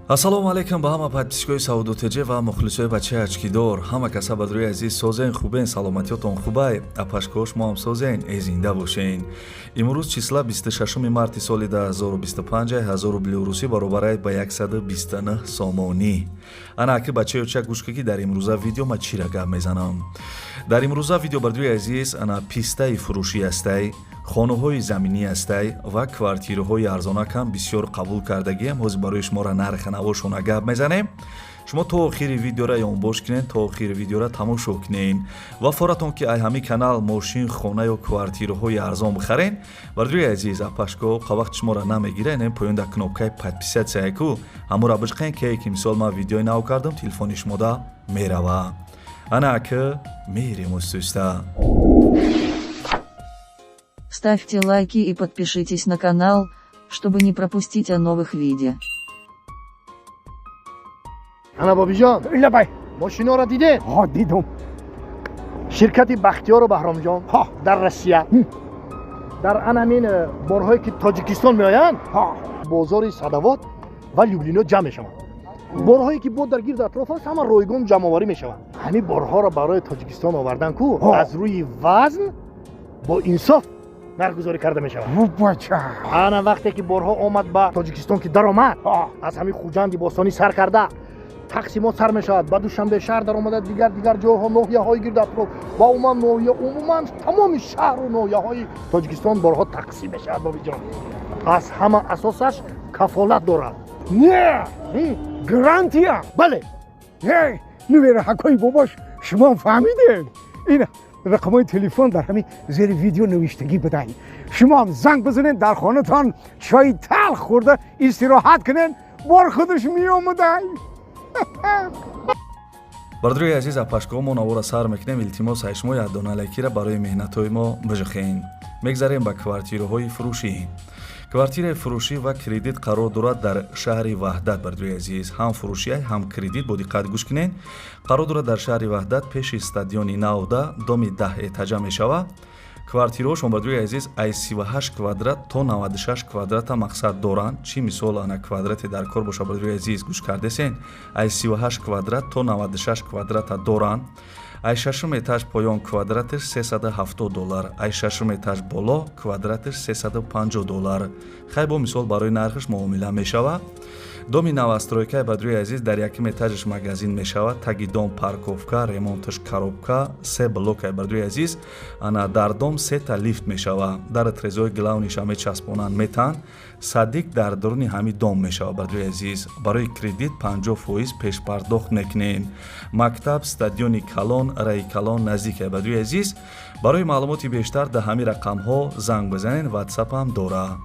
Ассалому алайкум ба ҳама подписчикои Саудо ТЖ ва мухлисои бачаи очкидор. Ҳама каса бадрои азиз, созен, хубен, саломатиётон хубай. Апашкош мо ҳам созен, э зинда бошен. Имрӯз числа 26 марти соли 2025, 1000 рубли русӣ баробарай ба 129 сомонӣ. Ана аки бачаи оча гӯш ки дар имрӯза видео ма чира гап мезанам. Дар имрӯза видео, бардои азиз, ана пистаи фурӯшӣ ҳастай, хонаҳои заминӣ ҳастай ва квартираҳои арзонакам бисёр қабул кардагиам. Ҳозир барои шуморо нархи навошона гап мезанем. Шумо то охири видеора ёнбош кунед, то охири видеора тамошо кунед ва форатон ки ай ҳамин канал мошин, хона ё квартираҳои арзон бихарен. Бардои азиз, апашко қавақти шуморо намегира, ин поён дар кнопкаи подписаться ку ҳамура бижқен, ки мисол ман видеои нав кардам, телефони шумода мерава. Ана аки мерем устуста. Ставьте лайки и подпишитесь на канал, чтобы не пропустить о новых видео. Ана, бобиҷон. Лабай. Мошиноро дидед? Ҳо, дидум. Ширкати Бахтиёру Баҳромҷон ҳо дар Россия дар анамин борҳое ки Тоҷикистон меоянд, ҳо бозори Садовод ва Люблино ҷамъ мешаванд. Борҳое ки бо дар гирду атроф аст, ҳама ройгон ҷамъоварӣ мешаванд. Ҳамин борҳоро барои Тоҷикистон овардан ку аз рӯи вазн бо инсоф нархгузорӣ карда мешавад. Бача. Ана вақте ки борҳо омад ба Тоҷикистон, ки даромад, аз ҳамин Хуҷанди бостонӣ сар карда тақсимот сар мешавад, ба Душанбе шаҳр даромада, дигар дигар ҷойҳо, ноҳияҳои гирду атроф ва умуман ноҳия, умуман тамоми шаҳру ноҳияҳои Тоҷикистон борҳо тақсим мешавад. Бобиҷон, аз ҳама асосаш кафолат дорад. Не, гарантия. Бале. Нувераҳакои бобош, шумо фаҳмидед, ин рақамҳои телефон дар ҳамин зери видео навиштагӣ будай. Шумо ҳам занг бизанед, дар хонатон чои талх хӯрда истироҳат кунед, бор худаш меомадай. Бардорои азиз, апашкоҳо, мо навора сар мекунем. Илтимос ай шумо, якдона лайкира барои меҳнатҳои мо бижихен. Мегзарем ба квартираҳои фурӯшӣ. Квартираи фурӯшӣ ва кредит қарор дорад дар шаҳри Ваҳдат. Бардорои азиз, ҳам фурӯшия, ҳам кредит, бо диққат гӯш кунед. Қарор дорад дар шаҳри Ваҳдат, пеши стадиони Навда, доми 10 этажа мешавад. Квартираҳошон, бардорои азиз, ай 38 квадрат то 96 квадрата мақсад доранд. Чӣ мисол ана квадрате дар кор боша, бардорои азиз, гӯш кардесен, ай 38 квадрат то 96 квадрата доранд. Ай шашум этаж поён квадраташ 370 доллар, ай шашум этаж боло квадраташ 350 доллар. Хай, бо мисол барои нархаш муомила мешавад. Доми новостройкаи, бардорои азиз, дар якум этажаш магазин мешавад, таги дом парковка, ремонташ коробка, се блокай. Бардорои азиз, ана дар дом сета лифт мешавад, дар трезои главныйша мечаспонанд, метаҳанд. Садик дар даруни ҳамин дом мешавад. Бардорои азиз, барои кредит 50% пешпардохт мекунем. Мактаб, стадиони калон, раи калон наздикай. Бардорои азиз, барои маълумоти бештар дар ҳамин рақамҳо занг бизанед, ватсапам дора.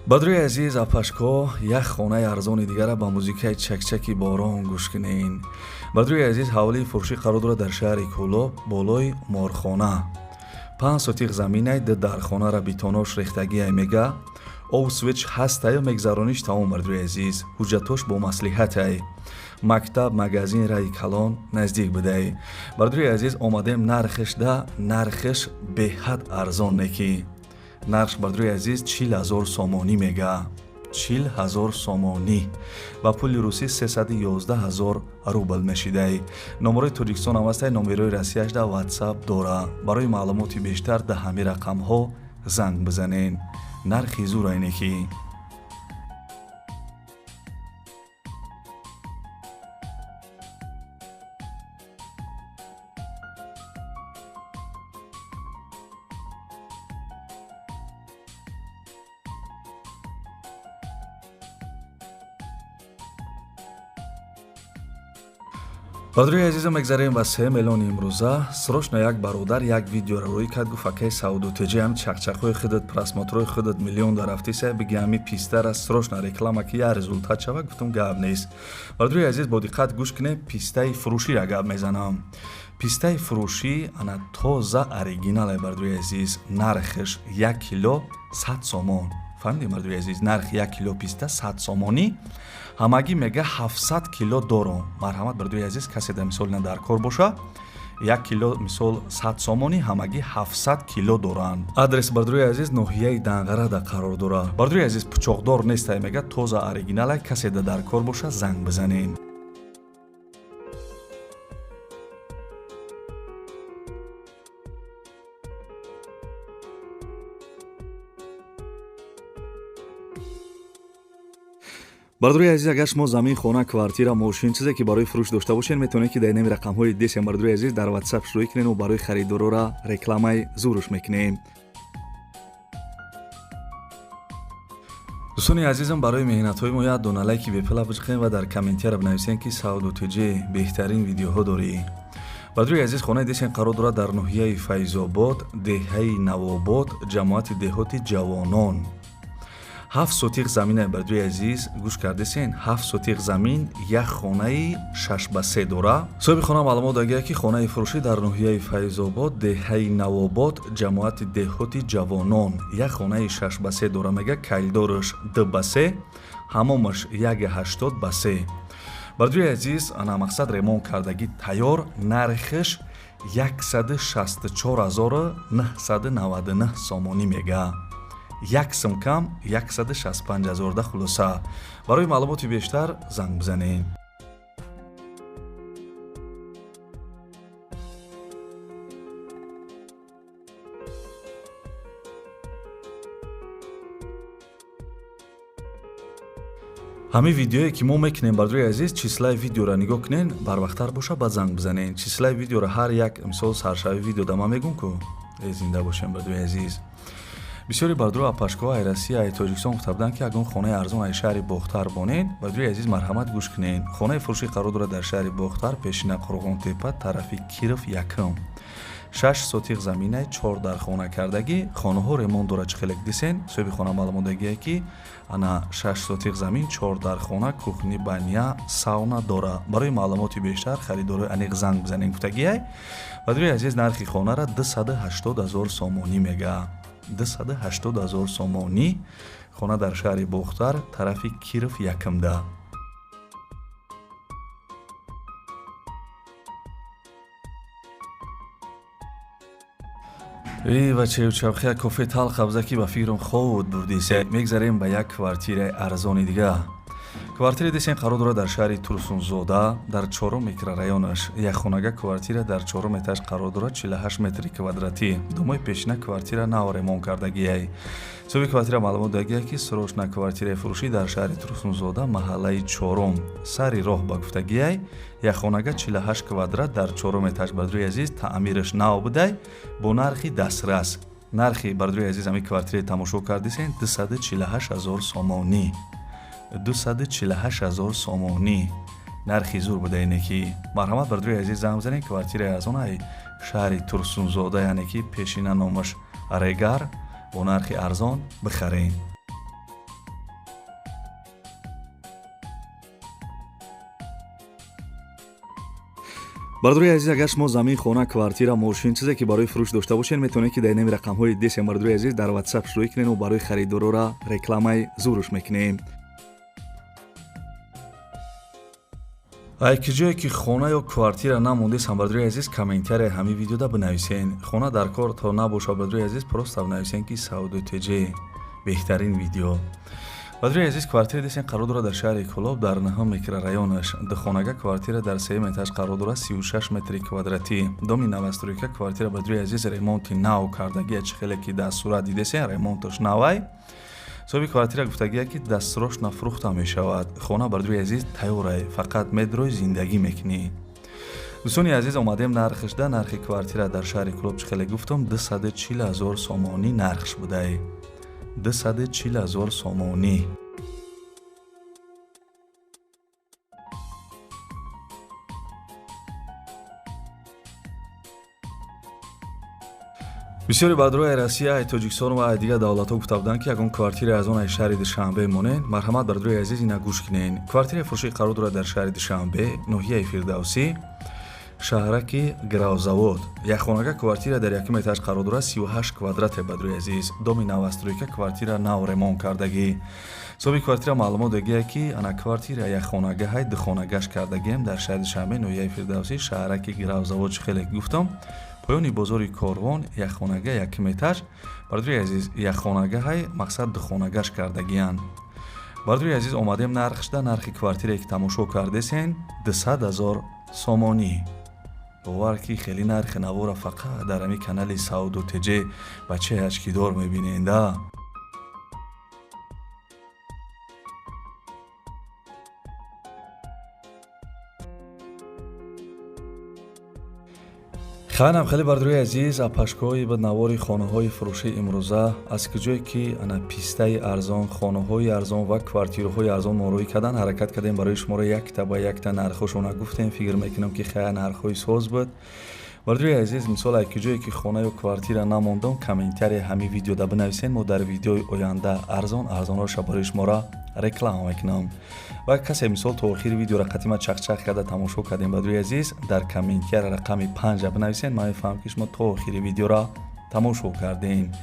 Бадрои азиз, апашко, як хонаи арзони дигара ба музикаи чакчаки борон гӯш кунен. Бадрои азиз, ҳавлии фурӯшӣ қарор дорад дар шаҳри Кӯлоб, болои морхона, 5 сотих заминай, ду дархонара битонош рехтагиай мега, об свеч ҳастаю мегзарониш тамом. Бардрои азиз, ҳуҷҷатош бо маслиҳатай, мактаб, магазин, раи калон наздик будай. Бардрои азиз, омадем нархеш да, нархеш беҳад арзон неки. Нарх, бардрои азиз, 40 000 сомонӣ мега, 40 000 сомонӣ, ба пули русӣ 311 000 рубл мешидай. Номерои Тоҷикистон ҳам ҳастай, номерои Россияш да ватсап дора. Барои маълумоти бештар да ҳамин рақамҳо занг бизанед. Нархи зурайне ки. Бардорои азизам, мегзарем ба 3 миллиони имрӯза. Срочно як бародар як видеоро рӯй кард, гуфт: «Акай Сауду Теҷи, ҳам чақчақҳои худат, просмотрҳои худат миллион дар рафтиса, биги ҳами пистара срочно реклама ки я результат шава». Гуфтум: «Гап нест». Бардорои азиз, бо диққат гӯш кунед, пистаи фурӯширо гап мезанам. Пистаи фурӯшӣ ана тоза оригинале, бардори азиз, нархаш 1 кило 100 сомон. Фаҳмидем, бардори азиз, нархи 1 кило писта 100 сомонӣ, ҳамагӣ мега 700 кило дором. Марҳамат, бардори азиз, касе да мисол ина дар кор боша, 1 кило мисол 100 сомонӣ, ҳамагӣ 700 кило доранд. Адрес, бардори азиз, ноҳияи Данғарада қарор дорад. Бардори азиз, пучоқдор нестай, мега тоза оригиналай, касе да дар кор боша, занг бизанед. Бардори азиз, агар шумо замин, хона, квартира, мошин, чизе ки барои фурӯш дошта бошед, метавонед ки дар инами рақамҳои десем, бардори азиз, дар WhatsApp шурӯъ кунед ва барои харидорора рекламаи зуруш мекунем. Дӯстони азизам, барои меҳнатҳои мо як дона лайки бепила биҷиқем ва дар комментияра бинависем, ки Савду ТЖ беҳтарин видеоҳо дорӣ. Бардори азиз, хонаи десен қарор дорад дар ноҳияи Файзобод, деҳаи Навобод, ҷамоати деҳоти Ҷавонон. 7 сотиқ замина, бардори азиз, гӯш кардесен, 7 сотиқ замин, як хонаи 6 ба 3 дора. Соҳиби хона маълумот дагия, ки хонаи фурӯшӣ дар ноҳияи Файзобод, деҳаи Навобод, ҷамоати деҳоти Ҷавонон, як хонаи 6 ба 3 дора, мега калидораш 2 ба 3, ҳамомаш 1,80 ба 3. Бардори азиз, ана мақсад ремонт кардагӣ тайёр, нархаш 164 999 сомонӣ мега, як сум кам 165 ҳазор да. Хулоса, барои маълумоти бештар занг бизанед. Ҳамин видеое ки мо мекунем, бардори азиз, числаи видеоро нигоҳ кунен, барвақттар боша, баъд занг бизанед. Числаи видеоро ҳар як мисол саршави видео да ман мегӯм ку. Зинда бошем, бардори азиз. Бисёри бардору апашкоҳо ай Россия, ай Тоҷикистон гуфта буданд, ки ягон хонаи арзон ай шаҳри Бохтар бонед. Бардори азиз, марҳамат, гӯш кунед. Хонаи фурӯшӣ қарор дорад дар шаҳри Бохтар, пешина Қурғонтепа, тарафи Киров якум, 6 сотиқ заминай, чор дар хона кардагӣ, хонаҳо ремонт дорад, чӣ хеле дисен. Соҳиби хона маълумот ки ана 6 сотиқ замин, чор дар хона, кухни, баня, сауна дора. Барои маълумоти бештар харидорои аниқ занг бизанед гуфтагиай. Бардори азиз, нархи хонара 280 ҳазор сомонӣ мега, 280 ҳазор сомонӣ, хона дар шаҳри Бохтар, тарафи Киров якумда. Эй, бачаю чавхия, кофе талх қабза, ки ба фикрам ховуд бурдисе. Мегзарем ба як квартираи арзони дига. Квартираи десен қарор дорад дар шаҳри Турсунзода, дар чорум микрорайонаш. Якхонага квартира дар чорум этаж қарор дорад, 48 метри квадратӣ. Домои пешина квартира нав ремонт кардагиай. Соҳиби квартира маълумот дагия, ки срочно квартираи фурӯшӣ дар шаҳри Турсунзода, маҳаллаи чорум, сари роҳ ба гуфтагиай, якхонага 48 квадрат дар чорум этаж. Бардори азиз, таъмираш нав будай, бо нархи дастрас. Нархи, бардори азиз, ҳамин квартираи тамошо кардисен 248 ҳазор сомонӣ, 248 ҳазор сомонӣ, нархи зур буда ине ки. Марҳамат, бардори азиз, занг бизанед. Квартираи аз он ай шаҳри Турсунзода, яъне ки пешина номаш Регар, бо нархи арзон бихаред. Бардори азиз, агар шумо замин, хона, квартира, мошин, чизе ки барои фурӯш дошта бошед, метавонед ки дар инами рақамҳои десем, бардори азиз, дар WhatsApp шурӯъ кунед ва барои харидорора рекламаи зуруш мекунем. Ай ки ҷое ки хона ё квартира намондесам, бардори азиз, комментария ҳамин видеода бинависен. Хона дар кор то набоша, бардори азиз, просто бинависен, ки Сауду ТЖ беҳтарин видео. Бардори азиз, квартира десен қарор дорад дар шаҳри Кӯлоб, дар наҳум микрорайонаш. Духонага квартира дар сеюм этаж қарор дорад, 36 метри квадратӣ, доми новостройка. Квартира, бардори азиз, ремонти нав кардагия, чӣ хеле ки дар сурат дидесен, ремонташ навай. Соҳиби квартира гуфтагия, ки дастсрочно фурӯхта мешавад. Хона, бардори азиз, тайёрай, фақат медрой, зиндагӣ мекунӣ. Дӯстони азиз, омадем нархашда. Нархи квартира дар шаҳри Кӯлоб, чӣ хеле гуфтам, 240 ҳазор сомонӣ нархш будай, 240 ҳазор сомонӣ. Бисёри бардорои Россия, ай Тоҷикистон ва ай дигар давлатҳо гуфта буданд, ки ягон квартира аз он ай шаҳри Душанбе монед. Марҳамат, бардорои азиз, ина гӯш кунед. Квартираи фурӯшӣ қарор дорад дар шаҳри Душанбе, ноҳияи Фирдавсӣ. Шаҳраки Гравзавод. Якхонага квартира дар якум этаж қарор дорад, 38 квадрате, бадрӯи азиз. Доми новостройка, квартира нав ремонт кардагӣ. Соҳиби квартира маълумот дагия, ки ана квартира якхонага ҳай, духонагаш кардагием дар шаҳри Душанбе, ноҳияи Фирдавсӣ, шаҳраки Гравзавод, чӣ хеле гуфтам, поёни бозори Корвон, якхонага, якум этаж. Бардӯи азиз, якхонага ҳай, мақсад духонагаш кардагиянд. Бардӯи азиз, омадем нархшда. Нархи квартирае ки тамошо кардесен 200 000 сомонӣ. Бовар ки хеле нархи навора фақат дар ҳами канали Сауду ТЖ бачаи ачкидор мебиненда. Хайнам хеле, бардӯи азиз, апашкоҳои ба навори хонаҳои фурӯшии имрӯза, аз куҷое ки ана пистаи арзон, хонаҳои арзон ва квартираҳои арзон мо рӯй кардан ҳаракат кардем, барои шуморо якта ба якта нархҳошона гуфтем. Фикр мекунам, ки хая нархҳои соз буд. Бардӯи азиз, мисол, аз куҷое ки хона ё квартира намондам, комментария ҳамин видеода бинависен, мо дар видеои оянда арзон арзонҳоша барои шуморо реклама мекунам. Ва касе, мисол, то охири видеоро қатима чақчақ карда тамошо кардем, бардӯи азиз, дар комментария рақами панҷа бинависен, ман мефаҳмам, ки шумо то охири видеоро тамошо кардем.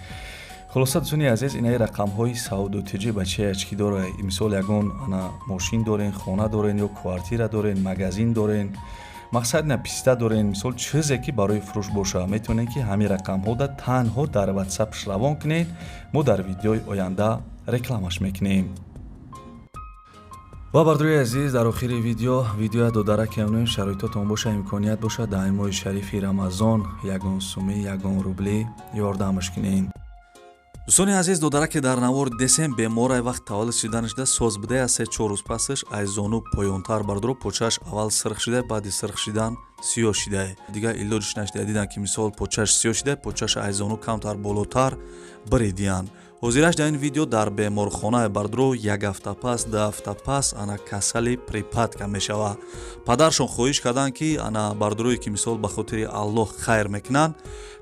Хулоса, дӯстони азиз, инаи рақамҳои Сауду ТЖ бачаи ачки дора. Мисол, ягон ана мошин дорен, хона дорен ё квартира дорен, магазин дорен, мақсад на писта дорен, мисол, чизе ки барои фурӯш боша, метавонед, ки ҳамин рақамҳода танҳо дар ватсап равон кунед, мо дар видеои оянда рекламаш мекунем. Ва, бардӯи азиз, дар охири видео видеоя додарак мемонем. Шароитотон боша, имконият боша, дар моҳи шарифи Рамазон ягон сумӣ, ягон рублӣ ёрдамаш кунед. Дӯстони азиз, додараке дар навор десем беморай, вақт таваллуд шиданашда соз буде. Аз 3-4 рӯз пасаш аз зону поёнтар, бардоро, почааш аввал сирх шида, баъди сирх шидан сиёҳ шида, дигар илоҷиш нашида. Дидан, ки мисол почааш сиёҳ шида, почааш аз зону камтар болотар биридиянд. Ҳозираш дар ин видео дар беморхона, бардоро, як ҳафта пас, 2 ҳафта пас ана касали припадка мешава. Падаршон хоҳиш карданд, ки ана бардорое ки мисол ба хотири Аллоҳ хайр мекунанд,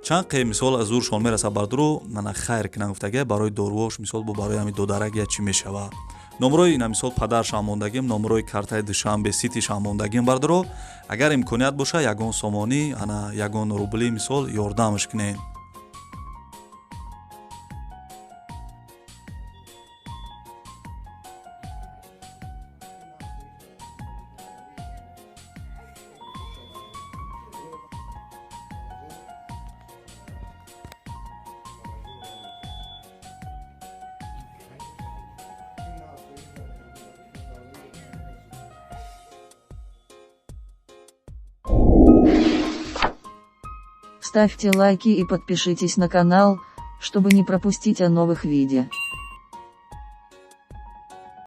чанд қе мисол аз зуршон мераса, бардоро, ана хайр кунанд гуфтага, барои доруош, мисол, бо барои ҳамин додарак я чӣ мешава. Номрои ина, мисол, падаршам мондагим, номрои картаи Душанбе Ситишам мондагим. Бардоро, агар имконият боша, ягон сомонӣ, ана ягон рубли, мисол, ёрдамаш кунед. Ставьте лайки и подпишитесь на канал, чтобы не пропустить о новых видео.